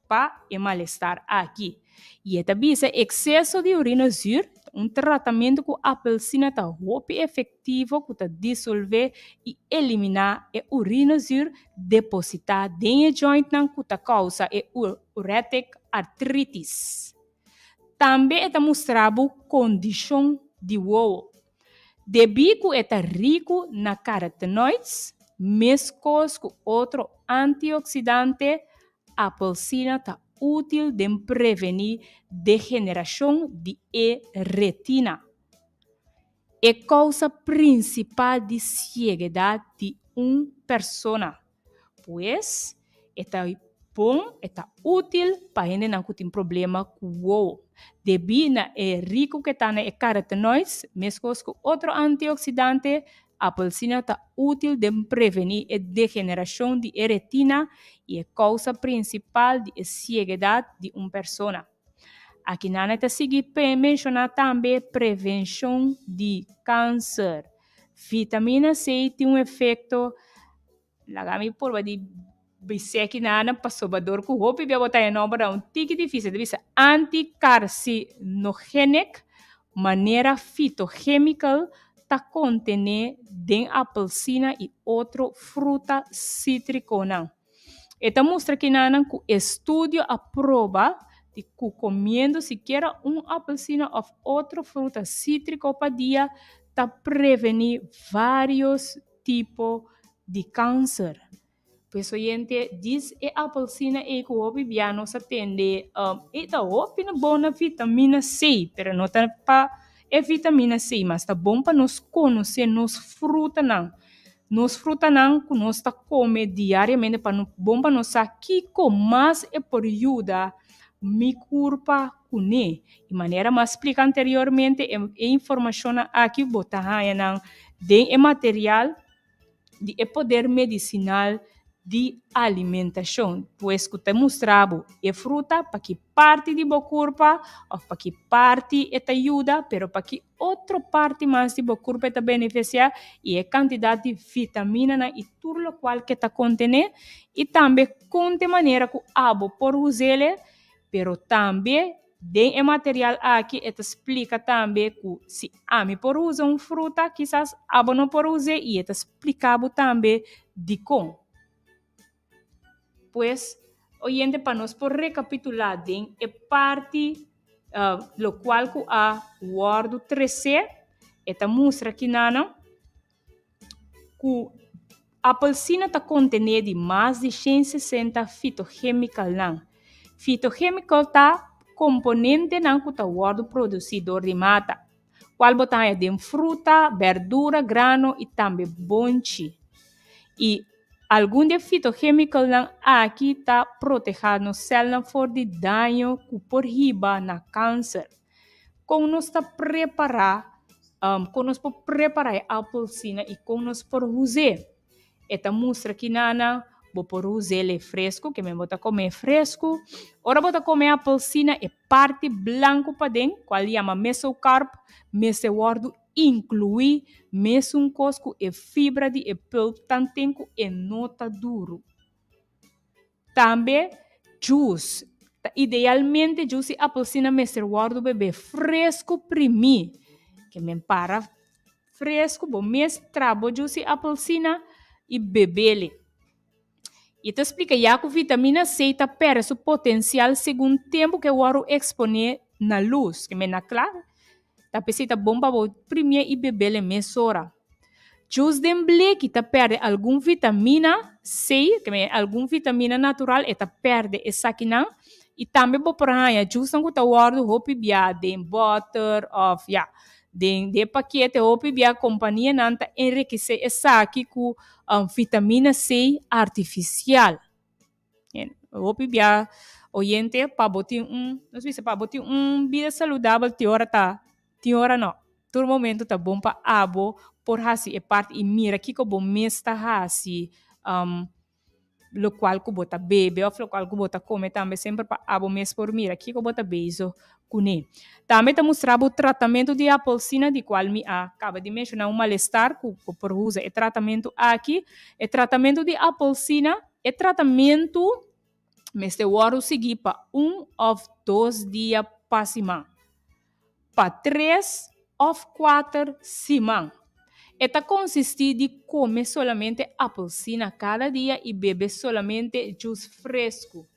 pa e malestar aki. I e ta bisa ekseso di urina zuur ta un tratamentu ku apelsina ta hopi efektivo ku ta disolvé i eliminá e urina zuur depositá den e jointnan ku ta kousa e uretic artritis. Tambe e ta mustra bo kondishon di wowo. Debí ku e ta riku na carotenoids, meskos ku otro antioksidante, apelsina ta útil den prevení degenerashon di e retina, e kousa prinsipal di sieguedat di un persona. Pues, e ta bon, e ta útil pa hendenan ku tin problema ku wowo. Debí na e riku ku e ta na e carotenoids, meskos ku otro antioksidante, apelsina ta útil den prevení e degenerashon di e retina i e kousa prinsipal di e sieguedat di un persona. Akinan e ta sigui menshoná tambe prevenshon di kanser. Vitamina C tin un efekto Laga mi purba di bis'é kinanan pasobra dor ku hopi bia bo ta e nomber ta un tiki difisil. Ta bisa anticarcinogenic manera fitochemical ta kontené den apelsina i otro fruta sítrikonan. E ta mustra kinanan ku estudio a proba di ku komiendo sikiera un apelsina òf otro fruta sítriko pa dia ta prevení vários tipo di kanser. Pues oyente, dis e apelsina ei ku hopi bia nos a tende, e ta hopi na bon na vitamina C, pero no ta pa e vitamina C, mas ta bon pa nos konosé nos frutanan. Nos frutanan ku nos ta kome diariamente pa no bon pa nos sa kiko mas e por yuda mi kurpa kuné. I manera mi a splika anteriormente, e e informashonnan aki bo ta haña nan den e material di e poder medisinal di alimentashon. Pues ku ta mustra bo e fruta pa ki parti di bo kurpa òf pa ki parti e ta yuda, pero pa ki otro parti mas di bo kurpa e ta benefisiá i e kantidat di vitaminanan i tur lokual ke ta kontené i tambe kon te manera ku abo por us'el, pero tambe. Den e material aki e ta splika tambe ku si ami por usa un fruta kisas abo no por us'é i e ta splika bo tambe dikon. Pues, oyente pa nos por rekapitulá den e parti lokual ku a wòrdu tresé e ta mustra kinanan ku apelsina ta kontené di mas di 160 fitochemikalnan. Fitochemical ta komponentenan ku ta wòrdu produsí dor di mata, kual bo ta haña den fruta, bèrdura, grano i tambe bonchi. I algun di e fitochemicalnan aki ta protehá nos sèlnan for di daño ku por hiba na kanser. Kon nos ta prepará, kon nos por prepará e apelsina i kon nos por us'é? E ta mustra kinana bo por us'é fresku, ke men bo ta kom'é fresku. Ora bo ta kome apelsina e parti blanku paden, kual yama mesokarp, mester wòrdu inkluí mesun kos ku e fibra di e pulp tanten ku e no ta duru. Tambe juice. Ta idealmente juice di apelsina mester wòrdu bebé fresku primí. Ke men para fresku, bo mes tra bo juice di apelsina i bebele. I ta splika ya ku vitamina C ta pèrdè su potensial segun tempu ku e wòrdu eksponé na lus. Ke men na kla, Ta p'esei ta bon pa bo primié i bebele mesora. Jus den bleki ta pèrdè algun vitamina C, ke men algun vitamina natural e ta pèrdè esakinan i tambe bo por haña jusnan ku ta wòrdu hopi bia den bòter òf ya den den pakete hopi bia kompanianan ta enrikesé esaki ku vitamina C artifisial. Hopi bia oyente pa bo tin un, nos bisa pa bo tin un bida saludabel tin ora ta, tin ora no. Tur momento ta bon pa abo por hasi e parti i mira kiko bo mes ta hasi lokual ku bo ta bebe òf lokual ku bo ta kome tambe semper pa abo mes por mira kiko bo ta bezig kuné. Tambe ta mustra bo tratamentu di apelsina di kual mi a kaba di menshoná un malestar ku bo por usa e tratamentu aki. E tratamentu di apelsina E tratamentu mester wòrdu sigui pa un òf dos dia pa siman, pa tres òf kuater siman. E ta konsistí di kome solamente apelsina kada dia i bebe solamente djus fresku.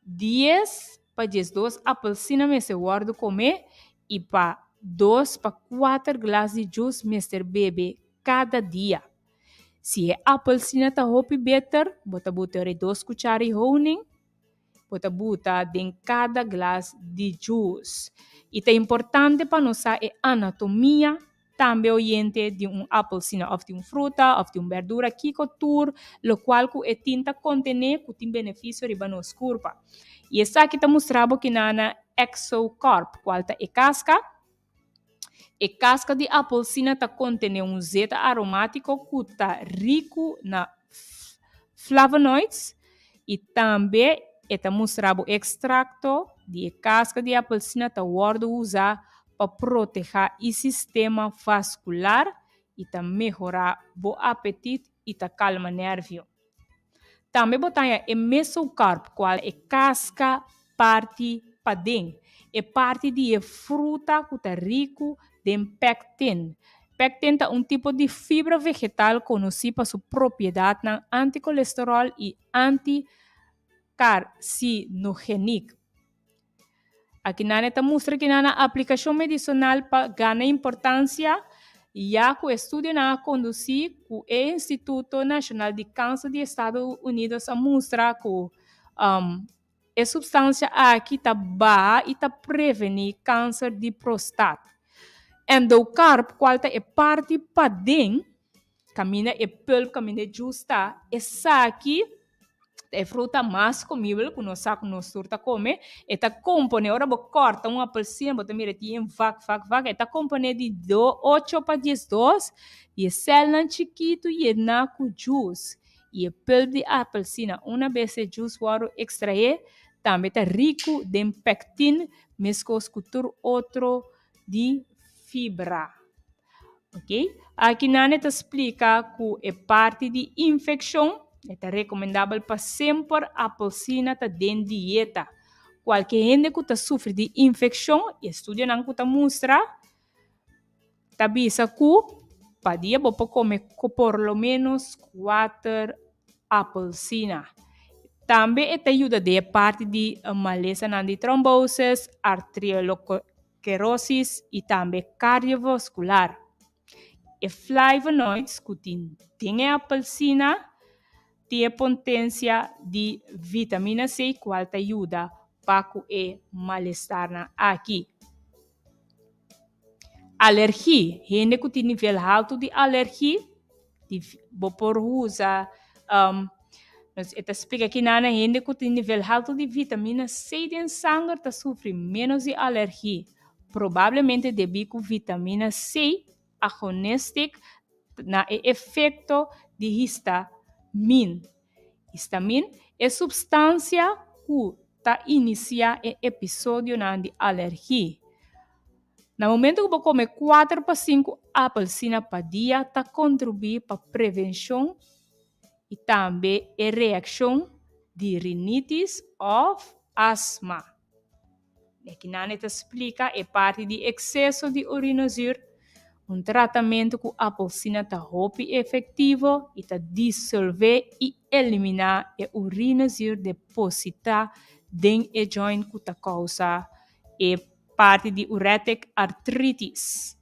10 pa 12 apelsina mester wòrdu komé i pa dos pa kuater glas di djus mester bebe kada dia. Si e apelsina ta hopi beter, bo ta buta ori dos kuchara di honing, bo ta buta den kada glas di djus. I ta importante pa nos sa e anatomia Tambe oyente di un apelsina of di un fruta of di un berdura kiko tur lokual ku e tin ta kontené ku tin benefisio riba nos kurpa. I esaki ta mustra bo kinana exocarp, kual ta e kaska. E kaska di apelsina ta kontené un zeta aromátiko ku ta riku na flavonoids i tambe e ta mustra bo ekstrakto di e kaska di apelsina ta wòrdu usá pa protehá e sistema vaskular i ta mehorá bo apetit i ta kalma nèrvio. Tambe bo ta haña e mesokarp kual e kaska parti paden, e parti di e fruta ku ta riku den pèktin. Pèktin ta un tipo di fibra vegetal konosí pa su propiedatnan antikolesteròl i antikarsinogénik. Akinan e ta mustra kinan na aplikashon medisonal pa gana importansia ya ku estudionan a kondusí ku e Instituto Nashonal di Kanser di Estado Unidos a mustra ku e supstansia aki ta baha i ta prevení kanser di prostat. Endokarp kual ta e parti paden kaminda e pulp kaminda e jus ta, esaki Ta e fruta mas comibel cu nos sa cu nos tur ta come. E ta compone, ora bo corta un apelsina bo ta mira e tin vak, vak, vak. E ta compone di do, ocho pa 12 di e celnan chikito yena cu juice. Y e pulp di apelsina, una bes e juice wordo extrae, tambe ta rico den pectin mescos cu tur otro di fibra. Ok, aki nan e ta splika ku e parti di infekshon e ta rekomendabel pa semper apelsina ta den dieta. Kualke hende ku ta sufri di infekshon, e estudionan ku ta mustra ta bisa ku pa dia bo por kome por lo ménos kuater apelsina. Tambe e ta yuda den e parti di malesanan di trombosis, arteriolosclerosis i tambe kardiovaskular. E flavonoids ku tin den e apelsina tin e potensia di vitamina C kual ta yuda pa ku e malestarnan aki. Alergi, hende ku tin nivel haltu di alergi, di bo por usa e ta splika kinan hende ku tin nivel haltu di vitamina C den sanger ta sufri ménos di alergi, probablemente debí ku vitamina C agonistic na e efekto di histamin. Histamin e supstansia ku ta inisiá e episodionan di alergi. Na momento ku bo kome kuater pa sinku apelsina pa dia ta kontribuí pa prevenshon i tambe e reakshon di rinitis òf asma. Ekinan e ta splika e parti di ekseso di urinozuur, un tratamentu ku apelsina ta hopi efektivo i ta disolvé i eliminá e urinozuur depositá den e joint ku ta kousa e parti di uretic artritis.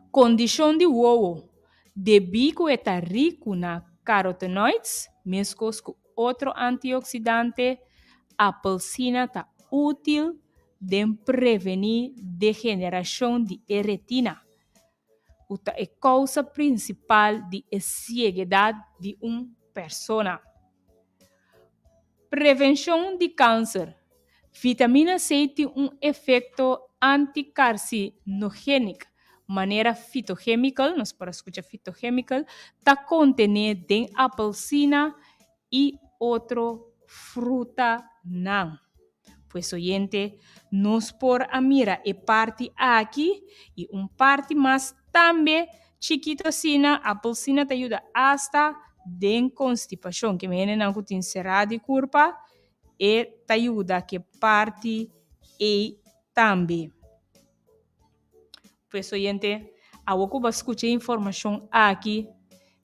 Kondishon di wowo, Debí ku e ta riku na carotenoids, meskos ku otro antioksidante, apelsina ta útil den prevení degenerashon di e retina, ku ta e kousa prinsipal di e sieguedat di un persona. Prevenshon di kanser, Vitamina C tin un efekto antikarsinogénik, manera fitochemical, nos por a skucha fitochemical, ta kontené den apelsina i otro frutanan. Pues oyente, nos por a mira e parti aki i un parti mas tambe chikito asina, apelsina ta yuda asta den konstipashon, ke hendenan ku tin será di kurpa E ta yuda ke parti ei tambe. Pues oyente, awo ku bo a skucha e informashon aki,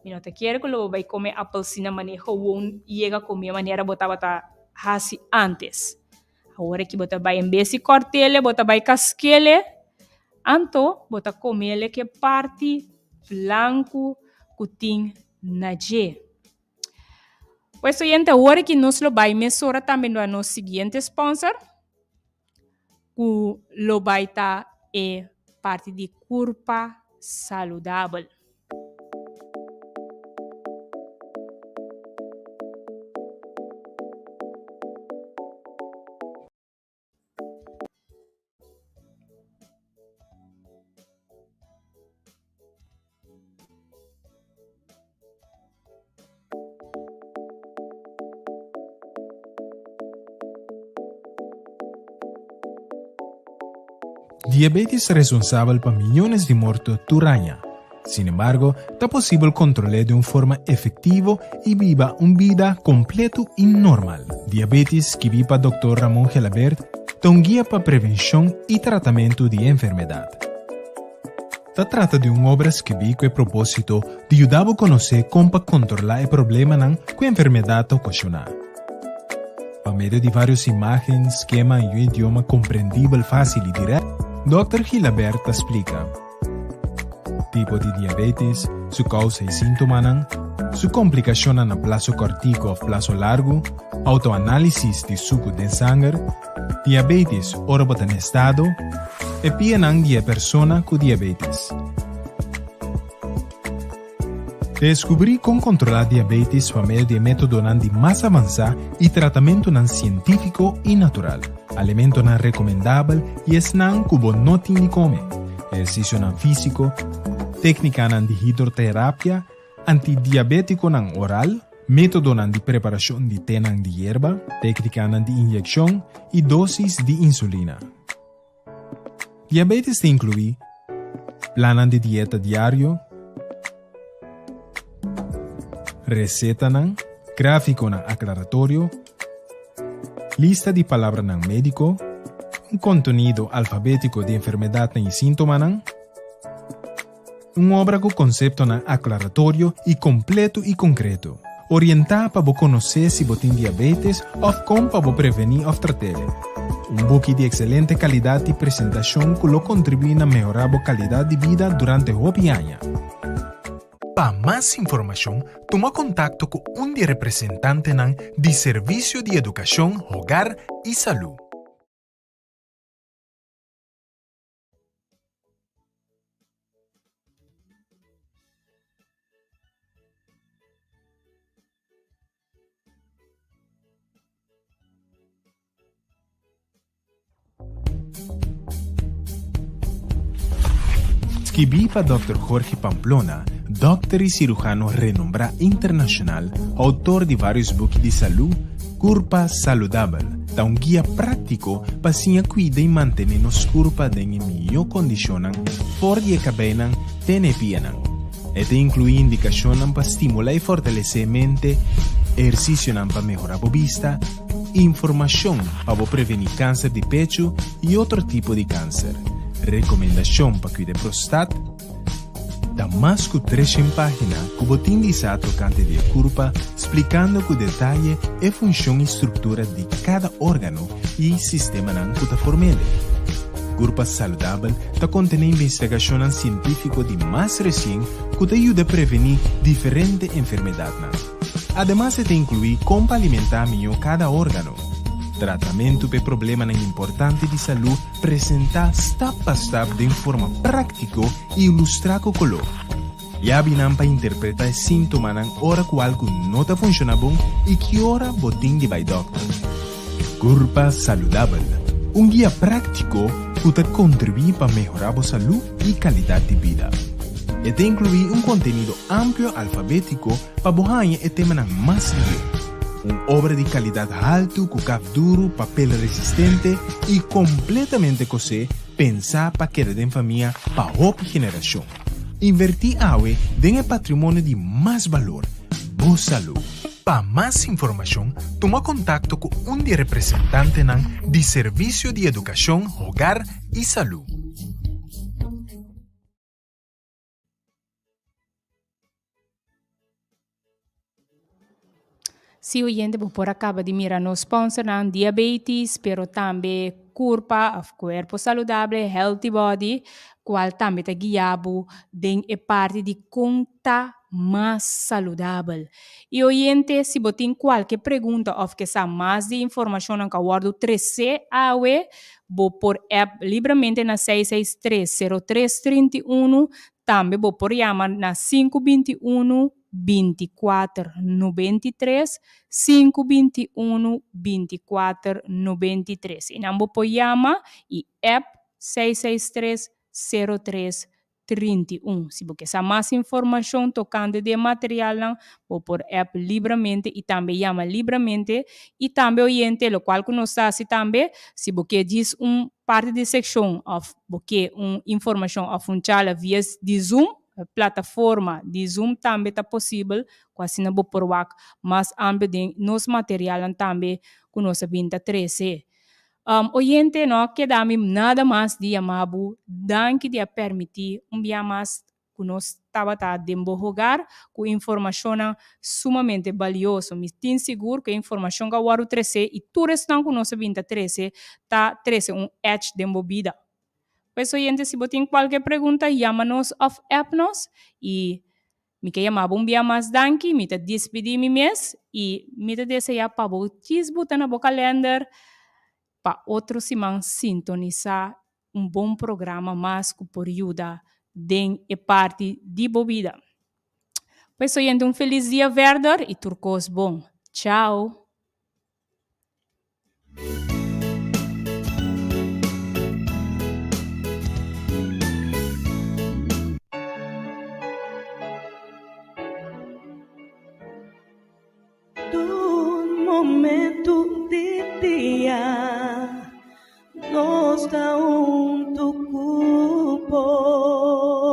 mi no ta kere ku lo bo bai kome apelsina manera gewoon yega kome manera bo tabata hasi ántes. Awor aki bo ta bai en bes di kòrt'ele bo ta bai kask'ele, anto bo ta kom'ele ke parti blanku ku tin na dje. Pues oyente, awor ki nos lo bai mesora tambe na nos siguiente sponsor, ku lo bai ta e parti di Kurpa Saludabel. Diabetes ta responsabel pa miyones di morto tur aña. Sin embargo, ta posibel kontrol'é di un forma efektivo i biba un bida kompleto i normal. Diabetes, skibí pa Dòkter Ramon Gelabert, ta un guia pa prevenshon i tratamentu di e enfermedat. Ta trata di un obra skibí ku e propósito di yuda bo konosé kon pa kontrolá e problemanan ku e enfermedat ta okashoná. Pa medio di vários imágen, skema i un idioma komprendibel fásil i dirèkt, Dòkter Gilabert ta splika. Tipo di diabetes, su kousa i síntomanan, su komplikashonnan na plaso kòrtiku òf plaso largu, outoanálisis di suku den sanger, diabetes ora bo ta na estado, e pianan di e persona ku diabetes. Deskubrí kon kontrolá diabetes pa medio di e métodonan di mas avansá i tratamentunan sientífiko i natural, alimentonan rekomendabel i esnan ku bo no tin di kome, ehersisionan físiko, téknikanan di hidroterapia, antidiabétikonan oral, métodonan di preparashon di tenan di yerba, téknikanan di inyekshon i dósis di insulina. Diabetes ta inkluí plannan di dieta diario, resetanan, gráfikonan aklaratorio. Lista di palabranan médiko, un kontenido alfabétiko di enfermedatnan i síntomanan, un obra ku konseptonan aklaratorio i kompleto i konkreto, orientá pa bo konosé si bo tin diabetes òf kon pa bo prevení òf trat'é. Un buki di ekselente kalidat di presentashon ku lo kontribuí na mehorá bo kalidat di bida durante hopi aña. Pa mas informashon tuma kontakto ku un di e representantenan di Servisio di Edukashon, Hogar i Salú. Skibí pa Dòkter Jorge Pamplona, dòkter i sirujano renombrá internashonal, outor di vários buki di salú, Kurpa Saludabel ta un guia práktiko pa siña kuida i mantené nos kurpa den e mihó kondishonnan for di e kabeinan te na e pianan. E ta inkluí indikashonnan pa stimulá i fortalesé mente, ehersisionan pa mehorá bo bista, Informashon pa bo prevení kanser di pechu i otro tipo di kanser. Rekomendashon pa kuida e prostat. Ta mas ku treshen página ku bo tin di sa tokante di e kurpa splikando ku detaye e funshon i struktura di kada órgano i sistemanan ku ta form'ele. Kurpa Saludabel ta kontené investigashonnan sientífiko di mas resien ku ta yuda prevení diferente enfermedatnan. Ademas e ta inkluí kon pa alimentá mihó kada órgano, tratamentu p'e problemanan importante di salú presentá stap pa stap den forma práktiko i ilustrá ku koló. Yabinan pa interpretá e síntomanan ora ku algu no ta funshoná bon i ki ora bo tin di bai dòkter. Kurpa Saludabel, un guia práktiko ku ta kontribuí pa mehorá bo salú i kalidat di bida. E ta inkluí un kontenido amplio alfabétiko pa bo haña e temanan mas lihé. Un obra di kalidat haltu ku kaf duru, papel resistente i kompletamente kosé, pensá pa keda den famia pa hopi generashon. Invertí awe den e patrimonio di mas balor, bo salú. Pa mas informashon tuma kontakto ku un di e representantenan di Servisio di Edukashon, Hogar i Salú. Si oyente bo por a caba di mira nos sponsornan Diabetes pero tambe Curpa of Cuerpo Saludable, Healthy Body, cual tambe ta guia bo den e parti di con ta mas saludabel. Y oyente si bo tin cualke pregunta of ke sa mas di informacionnan cu a wordo trece awe bo por app libremente na 663 03 31 Tambe bo por yama na sinku 21 24 93, sinku 21 24 93. I nan bo por yama i app 663 03 31. Si bo ke sa mas informashon tokante di e materialnan, bo por app libramente i tambe yama libramente. I tambe oyente, lokual ku nos ta hasi tambe, si bo ke djis un parti di sekshon òf bo ke un informashon òf un charla via di Zoom, plataforma di Zoom tambe ta posibel ku asina bo por wak mas amplio den nos materialnan tambe ku nos a bin ta trese. Oyente, no a keda mi nada mas di yama bo danki di a permití un bia mas ku nos tabata den bo hogar ku informashonnan sumamente balioso. Mi tin sigur ku e informashon ku a wòrdu tresé i tur esnan ku nos a bin ta trese ta trese un edge den bo bida. Pues oyente si bo tin kualke pregunta yama nos òf app nos i mi ke yama bo un bia mas danki. Mi ta dispidí mi mes i mi ta deseá pa bo djis buta na bo kalènder pa otro siman sintonisá un bon programa mas ku por yuda den e parti di bo bida. Pues oyente un felis dia verder i tur kos bon. Chao! Tur momento di dia nos ta hunto cu.